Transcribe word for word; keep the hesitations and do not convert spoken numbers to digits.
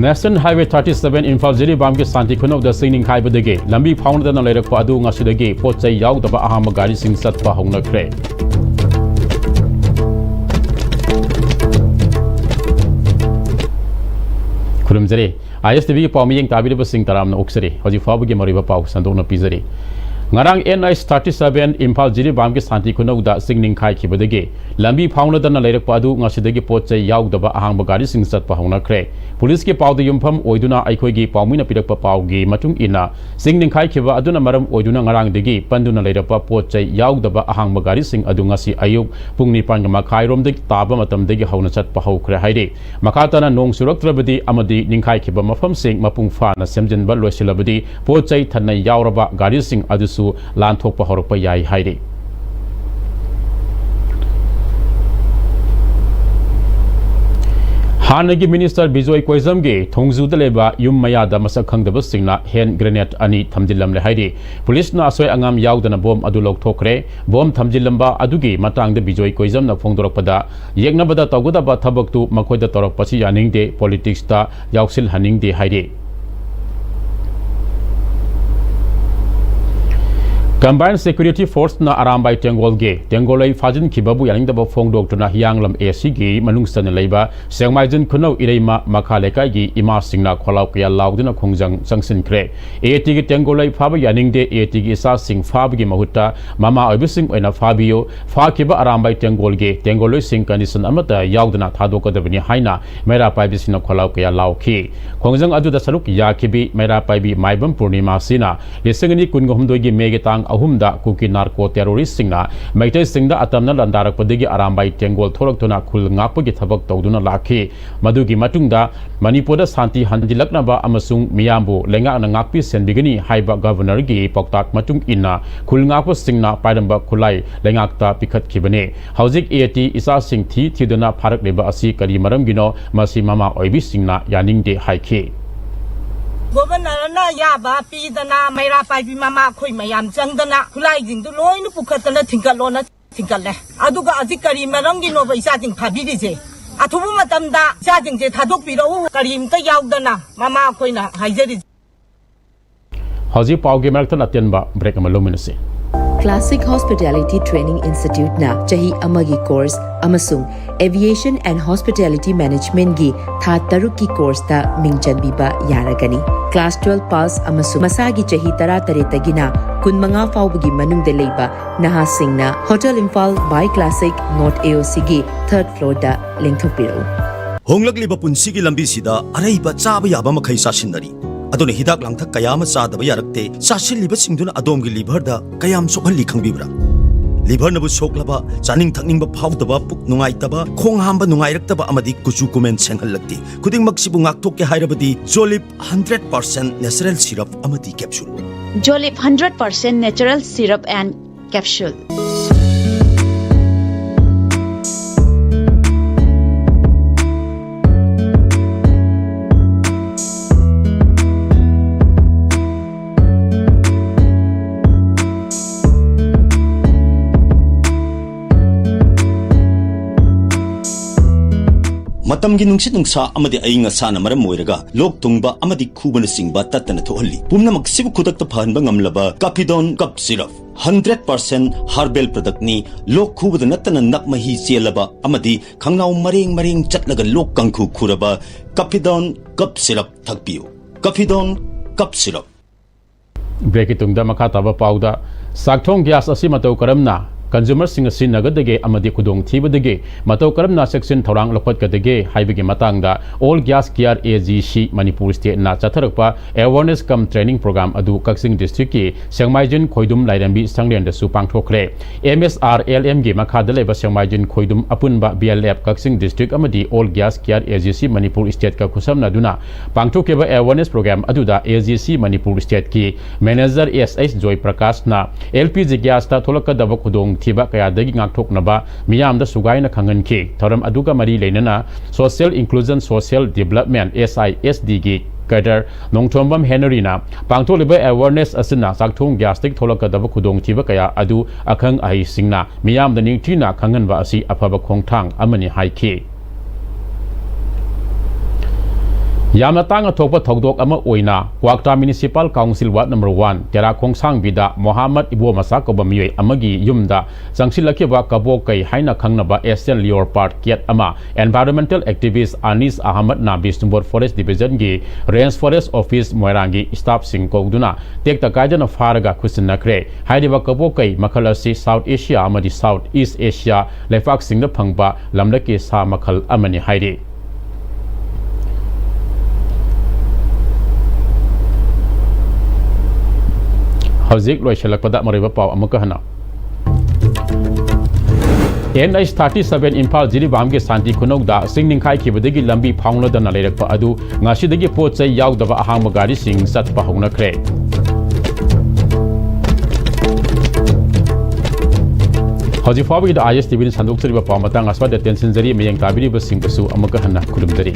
National Highway thirty seven Imphal ꯖꯤꯔꯤꯕꯥꯝꯒꯤ ꯁꯥꯟꯇꯤ ꯈꯨꯅꯧꯗ ꯆꯤꯡ ꯅꯤꯡꯈꯥꯏꯕꯗꯒꯤ ꯂꯝꯕꯤ ꯐꯥꯎꯅꯗꯅ ꯂꯩꯔꯛꯄ ꯑꯗꯨ ꯉꯁꯤꯗꯒꯤ ꯄꯣꯠ ꯆꯩ ꯌꯥꯎꯗꯕ ꯑꯍꯥꯡꯕ ꯒꯥꯔꯤꯁꯤꯡ ꯆꯠꯄ ꯍꯧꯅꯈ꯭ꯔꯦ꯫ ꯈꯨꯔꯨꯝꯖꯔꯤ꯫ ISTVꯒꯤ ꯄꯥꯎ ꯃꯤꯠꯌꯦꯡ ꯇꯥꯕꯤꯔꯤꯕꯁꯤꯡ ꯇꯔꯥꯝꯅ ꯑꯣꯛꯆꯔꯤ꯫ ꯍꯧꯖꯤꯛ ꯐꯥꯎꯕꯒꯤ ꯃꯔꯨꯑꯣꯏꯕ ꯄꯥꯎ ꯁꯟꯗꯣꯛꯅ ꯄꯤꯖꯔꯤ꯫ ꯉꯔꯥꯡ NH thirty seven ꯏꯝꯐꯥꯜ ꯖꯤꯔꯤꯕꯥꯝꯒꯤ ꯁꯥꯟꯇꯤ ꯈꯨꯅꯧꯗ ꯆꯤꯡ ꯅꯤꯡꯈꯥꯏꯈꯤꯕꯗꯒꯤ ꯂꯝꯕꯤ ꯐꯥꯎꯅꯗꯅ ꯂꯩꯔꯛꯄ ꯑꯗꯨ ꯉꯁꯤꯗꯒꯤ ꯄꯣꯠ ꯆꯩ ꯌꯥꯎꯗꯕ ꯑꯍꯥꯡꯕ ꯒꯥꯔꯤꯁꯤꯡ ꯆꯠꯄ ꯍꯧꯅꯈ꯭ꯔꯦ꯫ ꯄꯨꯂꯤꯁꯀꯤ ꯄꯥꯎꯗ ꯌꯨꯝꯐꯝ ꯑꯣꯏꯗꯨꯅ ꯑꯩꯈꯣꯏꯒꯤ ꯄꯥꯎꯃꯤꯅ ꯄꯤꯔꯛꯄ ꯄꯥꯎꯒꯤ ꯃꯇꯨꯡ ꯏꯟꯅ, ꯆꯤꯡ ꯅꯤꯡꯈꯥꯏꯈꯤꯕ ꯑꯗꯨꯅ ꯃꯔꯝ ꯑꯣꯏꯗꯨꯅ ꯉꯔꯥꯡꯗꯒꯤ ꯄꯟꯗꯨꯅ ꯂꯩꯔꯛꯄ ꯄꯣꯠ ꯆꯩ ꯌꯥꯎꯗꯕ ꯑꯍꯥꯡꯕ ꯒꯥꯔꯤꯁꯤꯡ ꯑꯗꯨ ꯉꯁꯤ ꯑꯌꯨꯛ ꯄꯨꯡ ꯅꯤꯄꯥꯟꯒ ꯃꯈꯥꯏꯔꯣꯝꯗꯒꯤ ꯇꯥꯕ ꯃꯇꯝꯗꯒꯤ ꯍꯧꯅ ꯆꯠꯄ ꯍꯧꯈ꯭ꯔꯦ ꯍꯥꯏꯔꯤ꯫ ꯃꯈꯥ ꯇꯥꯅ ꯅꯣꯡ ꯆꯨꯔꯛꯇ꯭ꯔꯕꯗꯤ ꯑꯃꯗꯤ ꯅꯤꯡꯈꯥꯏꯈꯤꯕ ꯃꯐꯝꯁꯤꯡ ꯃꯄꯨꯡ ꯐꯥꯅ ꯁꯦꯝꯖꯤꯟꯕ ꯂꯣꯏꯁꯤꯜꯂꯕꯗꯤ ꯄꯣꯠ ꯆꯩ ꯊꯟꯅ ꯌꯥꯎꯔꯕ ꯒꯥꯔꯤꯁꯤꯡ ꯑꯗꯨꯁꯨ ꯂꯥꯟꯊꯣꯛꯄ ꯍꯧꯔꯛꯄ ꯌꯥꯏ ꯍꯥꯏꯔꯤ꯫ ꯍꯥꯟꯅꯒꯤ ꯃꯤꯅꯤꯁꯇꯔ ꯕꯤꯖꯣꯏ ꯀꯣꯏꯖꯝꯒꯤ ꯊꯣꯡꯖꯨꯗ ꯂꯩꯕ ꯌꯨꯝ ꯃꯌꯥꯗ ꯃꯁꯛ ꯈꯪꯗꯕꯁꯤꯡꯅ ꯍꯦꯟ ꯒ꯭ꯔꯦꯅꯦꯗ ꯑꯅꯤ ꯊꯝꯖꯤꯜꯂꯝꯂꯦ ꯍꯥꯏꯔꯤ꯫ ꯄꯨꯂꯤꯁꯅ ꯑꯁꯣꯏ ꯑꯉꯥꯝ ꯌꯥꯎꯗꯅ ꯕꯣꯝ ꯑꯗꯨ ꯂꯧꯊꯣꯛꯈ꯭ꯔꯦ꯫ ꯕꯣꯝ ꯊꯝꯖꯤꯜꯂꯝꯕ ꯑꯗꯨꯒꯤ ꯃꯇꯥꯡꯗ ꯕꯤꯖꯣꯏ ꯀꯣꯏꯖꯝꯅ ꯐꯣꯡꯗꯣꯔꯛꯄꯗ, ꯌꯦꯛꯅꯕꯗ ꯇꯧꯒꯗꯕ ꯊꯕꯛꯇꯨ ꯃꯈꯣꯏꯗ ꯇꯧꯔꯛꯄꯁꯤ ꯌꯥꯅꯤꯡꯗꯦ, ꯄꯣꯂꯤꯇꯤꯛꯁꯇ ꯌꯥꯎꯁꯤꯜꯍꯟꯅꯤꯡꯗꯦ ꯍꯥꯏꯔꯤ꯫ Combined Security Forceꯅ ꯑꯔꯥꯝꯕꯥꯏ ꯇꯦꯡꯒꯣꯜꯒꯤ ꯇꯦꯡꯒꯣꯜꯂꯩ ꯐꯥꯖꯤꯟꯈꯤꯕꯕꯨ ꯌꯥꯅꯤꯡꯗꯕ ꯐꯣꯡꯗꯣꯛꯇꯨꯅ ꯍꯤꯌꯥꯡꯂꯝ ACꯒꯤ ꯃꯅꯨꯡ ꯆꯟꯅ ꯂꯩꯕ ꯁꯦꯡꯃꯥꯏꯖꯤꯟ ꯈꯨꯅꯧ ꯏꯔꯩꯃ ꯃꯈꯥ ꯂꯩꯀꯥꯏꯒꯤ ꯏꯃꯥꯁꯤꯡꯅ ꯈꯣꯜꯂꯥꯎ ꯀꯌꯥ ꯂꯥꯎꯗꯨꯅ ꯈꯣꯡꯖꯪ ꯆꯪꯁꯤꯟꯈ꯭ꯔꯦ꯫ ATꯒꯤ ꯇꯦꯡꯒꯣꯜꯂꯩ ꯐꯥꯕ ꯌꯥꯅꯤꯡꯗꯦ, ATꯒꯤ ꯏꯆꯥꯁꯤꯡ ꯐꯥꯕꯒꯤ ꯃꯍꯨꯠꯇ ꯃꯃꯥ ꯑꯣꯏꯕꯁꯤꯡ ꯑꯣꯏꯅ ꯐꯥꯕꯤꯌꯨ, ꯐꯥꯈꯤꯕ ꯑꯔꯥꯝꯕꯥꯏ ꯇꯦꯡꯒꯣꯜꯒꯤ ꯇꯦꯡꯒꯣꯜꯂꯩꯁꯤꯡ condition ꯑꯃꯠꯇ ꯌꯥꯎꯗꯅ ꯊꯥꯗꯣꯛꯀꯗꯕꯅꯤ ꯍꯥꯏꯅ ꯃꯩꯔꯥ ꯄꯥꯏꯕꯤꯁꯤꯡꯅ ꯈꯣꯜꯂꯥꯎ ꯀꯌꯥ ꯂꯥꯎꯈꯤ꯫ ꯈꯣꯡꯖꯪ ꯑꯗꯨꯗ ꯁꯔꯨꯛ ꯌꯥꯈꯤꯕꯤ ꯃꯩꯔꯥ ꯄꯥꯏꯕꯤ ꯃꯥꯏꯕꯝ ꯄꯨꯔꯅꯤꯃꯥꯁꯤꯅ ꯂꯤꯁꯤꯡ ꯑꯅꯤ ꯀꯨꯟꯒ ꯍꯨꯝꯗꯣꯏꯒꯤ ꯃꯦꯒꯤ ꯇꯥꯡ ꯑꯍꯨꯝꯗ ꯀꯨꯀꯤ narco terroristꯁꯤꯡꯅ ꯃꯩꯇꯩꯁꯤꯡꯗ ꯑꯇꯝꯅ ꯂꯥꯟꯗꯥꯔꯛꯄꯗꯒꯤ ꯑꯔꯥꯝꯕꯥꯏ ꯇꯦꯡꯒꯣꯜ ꯊꯣꯛꯂꯛꯇꯨꯅ ꯈꯨꯜ ꯉꯥꯛꯄꯒꯤ ꯊꯕꯛ ꯇꯧꯗꯨꯅ ꯂꯥꯛꯈꯤ꯫ ꯃꯗꯨꯒꯤ ꯃꯇꯨꯡꯗ ꯃꯅꯤꯄꯨꯔꯗ ꯁꯥꯟꯇꯤ ꯍꯟꯖꯤꯜꯂꯛꯅꯕ ꯑꯃꯁꯨꯡ ꯃꯤꯌꯥꯝꯕꯨ ꯂꯩꯉꯥꯛꯅ ꯉꯥꯛꯄꯤ ꯁꯦꯟꯕꯤꯒꯅꯤ ꯍꯥꯏꯕ Governorꯒꯤ ꯄꯥꯎꯇꯥꯛ ꯃꯇꯨꯡ ꯏꯟꯅ ꯈꯨꯜ ꯉꯥꯛꯄꯁꯤꯡꯅ ꯄꯥꯏꯔꯝꯕ ꯈꯨꯠꯂꯥꯏ ꯂꯩꯉꯥꯛꯇ ꯄꯤꯈꯠꯈꯤꯕꯅꯤ꯫ ꯍꯧꯖꯤꯛ AT ꯏꯆꯥꯁꯤꯡ ꯊꯤ ꯊꯤꯗꯨꯅ ꯐꯥꯔꯛꯂꯤꯕ ꯑꯁꯤ ꯀꯔꯤ ꯃꯔꯝꯒꯤꯅꯣ, ꯃꯁꯤ ꯃꯃꯥ ꯑꯣꯏꯕꯤꯁꯤꯡꯅ ꯌꯥꯅꯤꯡꯗꯦ ꯍꯥꯏꯈꯤ꯫ ꯒꯣꯚꯔꯅꯔꯅ ꯑꯌꯥꯕ ꯄꯤꯗꯅ ꯃꯩꯔꯥ ꯄꯥꯏꯕꯤ ꯃꯃꯥ ꯑꯩꯈꯣꯏ ꯃꯌꯥꯝ ꯆꯪꯗꯅ ꯈꯨꯠꯂꯥꯏꯁꯤꯡꯗꯨ ꯂꯣꯏꯅ ꯄꯨꯈꯠꯇꯅ ꯊꯤꯡꯀꯠꯂꯣꯅ ꯊꯤꯡꯀꯠꯂꯦ꯫ ꯑꯗꯨꯒ ꯍꯧꯖꯤꯛ ꯀꯔꯤ ꯃꯔꯝꯒꯤꯅꯣꯕ ꯏꯆꯥꯁꯤꯡ ꯐꯥꯕꯤꯔꯤꯁꯦ? ꯑꯊꯨꯕ ꯃꯇꯝꯗ ꯏꯆꯥꯁꯤꯡꯁꯦ ꯊꯥꯗꯣꯛꯄꯤꯔꯛꯎ, ꯀꯔꯤꯝꯇ ꯌꯥꯎꯗꯅ ꯃꯃꯥ ꯑꯩꯈꯣꯏꯅ ꯍꯥꯏꯖꯔꯤꯁꯦ꯫ ꯍꯧꯖꯤꯛ ꯄꯥꯎꯒꯤ ꯃꯔꯛꯇ ꯑꯇꯦꯟꯕ break ꯑꯃ ꯂꯧꯃꯤꯟꯅꯁꯤ꯫ Classic Hospitality Training Instituteꯅ ꯆꯍꯤ ꯑꯃꯒꯤ course ꯑꯃꯁꯨꯡ Aviation and Hospitality Managementꯒꯤ ꯊꯥ ꯇꯔꯨꯛꯀꯤ courseꯇ ꯃꯤꯡ ꯆꯟꯕꯤꯕ ꯌꯥꯔꯒꯅꯤ꯫ Class twelve pass ꯑꯃꯁꯨꯡ ꯃꯁꯥꯒꯤ ꯆꯍꯤ ꯇꯔꯥꯇꯔꯦꯠꯇꯒꯤꯅ ꯀꯨꯟꯃꯉꯥ ꯐꯥꯎꯕꯒꯤ ꯃꯅꯨꯡꯗ ꯂꯩꯕ ꯅꯍꯥꯁꯤꯡꯅ Hotel Imphal by Classic North AOCꯒꯤ third floorꯗ ꯂꯦꯡꯊꯣꯛꯄꯤꯔꯛꯎ꯫ ꯍꯣꯡꯂꯛꯂꯤꯕ ꯄꯨꯟꯁꯤꯒꯤ ꯂꯝꯕꯤꯁꯤꯗ ꯑꯔꯩꯕ ꯆꯥꯕ ꯌꯥꯕ ꯃꯈꯩ ꯆꯥꯁꯤꯟꯅꯔꯤ꯫ ꯑꯗꯨꯅ ꯍꯤꯗꯥꯛ ꯂꯥꯡꯊꯛ ꯀꯌꯥ ꯑꯃ ꯆꯥꯗꯕ ꯌꯥꯔꯛꯇꯦ꯫ ꯆꯥꯁꯤꯜꯂꯤꯕꯁꯤꯡꯗꯨꯅ ꯑꯗꯣꯝꯒꯤ liverꯗ ꯀꯌꯥꯝ ꯁꯣꯛꯍꯜꯂꯤ ꯈꯪꯕꯤꯕ꯭ꯔꯥ? Liverꯅꯕꯨ ꯁꯣꯛꯂꯕ, ꯆꯥꯅꯤꯡ ꯊꯛꯅꯤꯡꯕ ꯐꯥꯎꯗꯕ, ꯄꯨꯛ ꯅꯨꯡꯉꯥꯏꯇꯕ, ꯈꯣꯡ ꯍꯥꯝꯕ ꯅꯨꯡꯉꯥꯏꯔꯛꯇꯕ ꯑꯃꯗꯤ ꯀꯨꯆꯨ ꯀꯨꯃꯦꯟ ꯁꯦꯡꯍꯜꯂꯛꯇꯦ꯫ ꯈꯨꯗꯤꯡꯃꯛꯁꯤꯕꯨ ꯉꯥꯛꯊꯣꯛꯀꯦ ꯍꯥꯏꯔꯕꯗꯤ Jolib hundred percent natural syrup ꯑꯃꯗꯤ capsule꯫ Jolib hundred percent natural syrup and capsule. ꯃꯇꯝꯒꯤ ꯅꯨꯡꯁꯤꯠ ꯅꯨꯡꯁꯥ ꯑꯃꯗꯤ ꯑꯏꯪ ꯑꯁꯥꯅ ꯃꯔꯝ ꯑꯣꯏꯔꯒ ꯂꯣꯛ ꯊꯨꯡꯕ ꯑꯃꯗꯤ ꯈꯨꯕꯅꯆꯤꯡꯕ ꯇꯠꯇꯅ ꯊꯣꯛꯍꯜꯂꯤ꯫ ꯄꯨꯝꯅꯃꯛꯁꯤꯕꯨ ꯈꯨꯗꯛꯇ ꯐꯍꯟꯕ ꯉꯝꯂꯕ Capidon Cough Syrup꯫ Hundred percent herbal productꯅꯤ꯫ ꯂꯣꯛ ꯈꯨꯕꯗ ꯅꯠꯇꯅ ꯅꯞ ꯃꯍꯤ ꯆꯦꯜꯂꯕ ꯑꯃꯗꯤ ꯈꯪꯅꯥꯎ ꯃꯔꯦꯡ ꯃꯔꯦꯡ ꯆꯠꯂꯒ ꯂꯣꯛ ꯀꯥꯡꯈꯨ ꯈꯨꯔꯕ Capidon Cough Syrup ꯊꯛꯄꯤꯌꯨ꯫ Capidon Cough Syrup꯫ Breakꯀꯤ ꯇꯨꯡꯗ ꯃꯈꯥ ꯇꯥꯕ ꯄꯥꯎꯗ, ꯆꯥꯛꯊꯣꯡ gas ꯑꯁꯤ ꯃꯇꯧ ꯀꯔꯝꯅ consumerꯁꯤꯡꯅ ꯁꯤꯖꯤꯟꯅꯒꯗꯒꯦ ꯑꯃꯗꯤ ꯈꯨꯗꯣꯡꯊꯤꯕꯗꯒꯤ ꯃꯇꯧ ꯀꯔꯝꯅ ꯆꯦꯛꯁꯤꯟ ꯊꯧꯔꯥꯡ ꯂꯧꯈꯠꯀꯗꯒꯦ ꯍꯥꯏꯕꯒꯤ ꯃꯇꯥꯡꯗ All Gas Care AGC Manipur stateꯅ ꯆꯠꯊꯔꯛꯄ awareness cum training program ꯑꯗꯨ ꯀꯛꯆꯤꯡ districtꯀꯤ ꯁꯦꯡꯃꯥꯏꯖꯤꯟ ꯈꯣꯏꯗꯨꯝ ꯂꯥꯏꯔꯦꯝꯕꯤ ꯁꯪꯂꯦꯟꯗꯁꯨ ꯄꯥꯡꯊꯣꯛꯈ꯭ꯔꯦ꯫ MSRLMꯒꯤ ꯃꯈꯥꯗ ꯂꯩꯕ ꯁꯦꯡꯃꯥꯏꯖꯤꯟ ꯈꯣꯏꯗꯨꯝ ꯑꯄꯨꯟꯕ BLF ꯀꯛꯆꯤꯡ district ꯑꯃꯗꯤ All Gas Care AGC Manipur stateꯀ ꯈꯨꯠꯁꯝꯅꯗꯨꯅ ꯄꯥꯡꯊꯣꯛꯈꯤꯕ awareness program ꯑꯗꯨꯗ AGC Manipur stateꯀꯤ manager S H ꯖꯣꯏ ꯄ꯭ꯔꯀꯥꯁꯅ LPG gasꯇ ꯊꯣꯛꯂꯛꯀꯗꯕ ꯈꯨꯗꯣꯡꯊꯤꯕ ꯀꯌꯥꯗꯒꯤ ꯉꯥꯛꯊꯣꯛꯅꯕ ꯃꯤꯌꯥꯝꯗ ꯁꯨꯒꯥꯏꯅ ꯈꯪꯍꯟꯈꯤ꯫ ꯊꯧꯔꯝ ꯑꯗꯨꯒ ꯃꯔꯤ ꯂꯩꯅꯅ Social Inclusion Social Development SISDꯒꯤ cadre Nongthombam ꯍꯦꯅꯔꯤꯅ ꯄꯥꯡꯊꯣꯛꯂꯤꯕ awareness ꯑꯁꯤꯅ ꯆꯥꯛꯊꯣꯡ gasꯇꯒꯤ ꯊꯣꯛꯂꯛꯀꯗꯕ ꯈꯨꯗꯣꯡꯊꯤꯕ ꯀꯌꯥ ꯑꯗꯨ ꯑꯈꯪ ꯑꯍꯩꯁꯤꯡꯅ ꯃꯤꯌꯥꯝꯗ ꯅꯤꯡꯊꯤꯅ ꯈꯪꯍꯟꯕ ꯑꯁꯤ ꯑꯐꯕ ꯈꯣꯡꯊꯥꯡ ꯑꯃꯅꯤ ꯍꯥꯏꯈꯤ꯫ ꯌꯥꯝꯅ ꯇꯥꯡꯅ ꯊꯣꯛꯄ ꯊꯧꯗꯣꯛ ꯑꯃ ꯑꯣꯏꯅ ꯀ꯭ꯋꯥꯛꯇꯥ Municipal Council Ward Number One ꯇꯦꯔꯥꯈꯣꯡ ꯁꯥꯡꯕꯤꯗ Mohammad ꯏꯕꯣꯃꯆꯥ ꯀꯧꯕ ꯃꯤꯑꯣꯏ ꯑꯃꯒꯤ ꯌꯨꯝꯗ ꯆꯪꯁꯤꯜꯂꯛꯈꯤꯕ ꯀꯕꯣꯛꯀꯩ ꯍꯥꯏꯅ ꯈꯪꯅꯕ Asian Leopard cat ꯑꯃ environmental activist ꯑꯅꯤꯁ ꯑꯍꯃꯗꯅ Bishnupur Forest Divisionꯒꯤ Range Forest Office ꯃꯣꯏꯔꯥꯡꯒꯤ staffꯁꯤꯡ ꯀꯧꯗꯨꯅ ꯇꯦꯛꯇ ꯀꯥꯏꯗꯅ ꯐꯥꯔꯒ ꯈꯨꯠꯁꯤꯟꯅꯈ꯭ꯔꯦ꯫ ꯍꯥꯏꯔꯤꯕ ꯀꯕꯣꯛꯀꯩ ꯃꯈꯜ ꯑꯁꯤ South Asia ꯑꯃꯗꯤ South East Asia ꯂꯩꯄꯥꯛꯁꯤꯡꯗ ꯐꯪꯕ ꯂꯝꯂꯛꯀꯤ ꯁꯥ ꯃꯈꯜ ꯑꯃꯅꯤ ꯍꯥꯏꯔꯤ꯫ ꯍꯧꯖꯤꯛ ꯂꯣꯏꯁꯤꯜꯂꯛꯄꯗ ꯃꯔꯨꯑꯣꯏꯕ ꯄꯥꯎ ꯑꯃꯨꯛꯀ ꯍꯟꯅ꯫ NH thirty seven ꯏꯝꯐꯥꯜ ꯖꯤꯔꯤꯕꯥꯝꯒꯤ ꯁꯥꯟꯇꯤ ꯈꯨꯅꯧꯗ ꯆꯤꯡ ꯅꯤꯡꯈꯥꯏꯈꯤꯕꯗꯒꯤ ꯂꯝꯕꯤ ꯐꯥꯎꯅꯗꯅ ꯂꯩꯔꯛꯄ ꯑꯗꯨ ꯉꯁꯤꯗꯒꯤ ꯄꯣꯠ ꯆꯩ ꯌꯥꯎꯗꯕ ꯑꯍꯥꯡꯕ ꯒꯥꯔꯤꯁꯤꯡ ꯆꯠꯄ ꯍꯧꯅꯈ꯭ꯔꯦ꯫ ꯍꯧꯖꯤꯛ ꯐꯥꯎꯕꯒꯤꯗ ISTVꯅ ꯁꯟꯗꯣꯛꯆꯔꯤꯕ ꯄꯥꯎ ꯃꯇꯥꯡ ꯑꯁ꯭ꯋꯥꯏꯗ ꯇꯦꯟꯁꯤꯟꯖꯔꯤ꯫ ꯃꯌꯦꯡ ꯇꯥꯕꯤꯔꯤꯕꯁꯤꯡꯕꯨꯁꯨ ꯑꯃꯨꯛꯀ ꯍꯟꯅ ꯈꯨꯔꯨꯝꯖꯔꯤ꯫